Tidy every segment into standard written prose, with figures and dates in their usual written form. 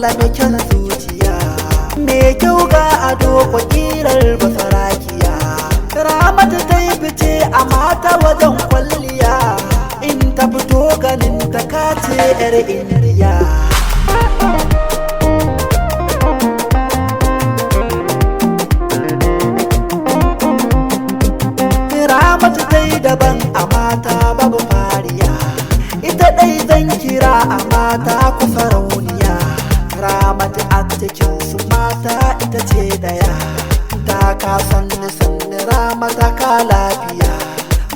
Allah mai kyan zuciya. Mai kyau ga ado kwakirar basarakiya. Ramatu ta yi fice a mata wajen kwalliya. In ta fito ganin ta kace 'yar Indiya. Ramatu ta yi daban a mata babu fariya. Ita ɗai zan kira a mata ku sarauniya. Ramatu a cikin su mata ita ce ɗaya. Ta ka sanni sanni Ramata ka lafiya.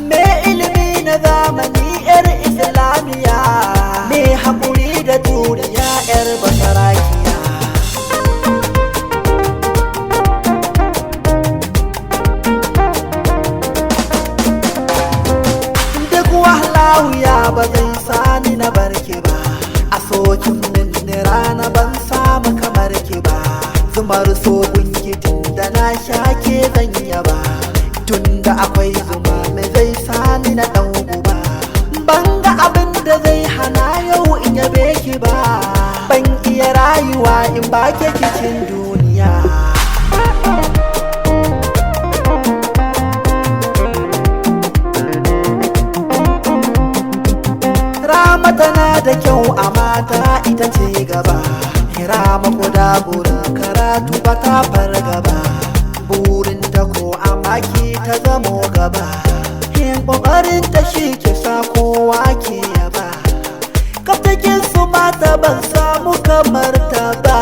Me ilimi na zamani 'yar Islamiya. Me haƙuri da juriya 'yar basarakiya. Duk wahala wuya ba zai sani na barke ba. A sokin min rana ban samu kamar ki ba. Zumar sogun tun da na sha ke zan yaba. Tun da akwai zuma me zai sani na ɗau guba. Ban ga abin da zai hana yau in yabe ki ba. Ban iya rayuwa in ba ke cikin duniya. Rama tana da kyau a mata ita ce gaba. Rama kuda gurin karatu ba ta fargaba. Burin ta ko a maki ta zamo gaba. Yin kokarin ta shi ke sa kowa ke yaba. Kaftakin su mata ban samu kamar ta ba.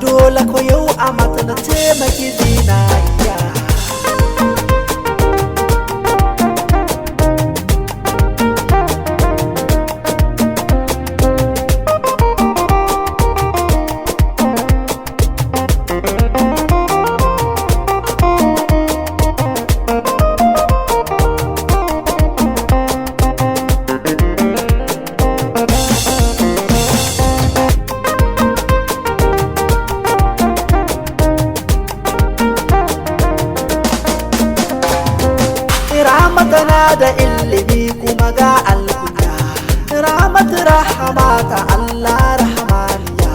Dole ko yau a mata na taimaki zinariya. Rama tana da ilimi kuma ga alkunya. Ramatu rahama ta Allah rahamaniya.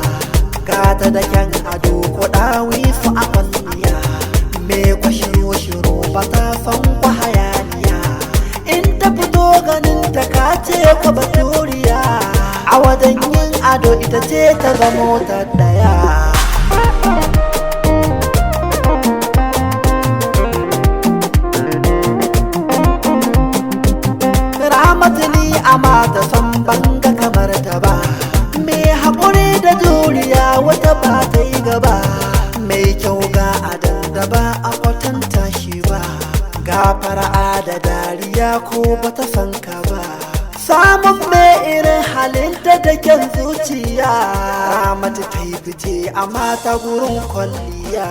Gata da kyan ado ko dawi su a kwalliya. Me kwa shiru shiru ba ta san kwa hayaniya. In ta fito ganin ta kace kwa baturiya. A wajen yin ado ita ce ta zamo ta daya. Ramatu ni a mata san banga kamar ta ba. Me haƙuri da juriya wata ba ta yi gaba. Mai kyau ga adan da ba a kwatanta shi ba. Ga fara'a da dariya ko ba ta san ka ba. Samun mai irin halinta da kyan zuciya. Ramatu ta yi fice a mata gurin kwalliya.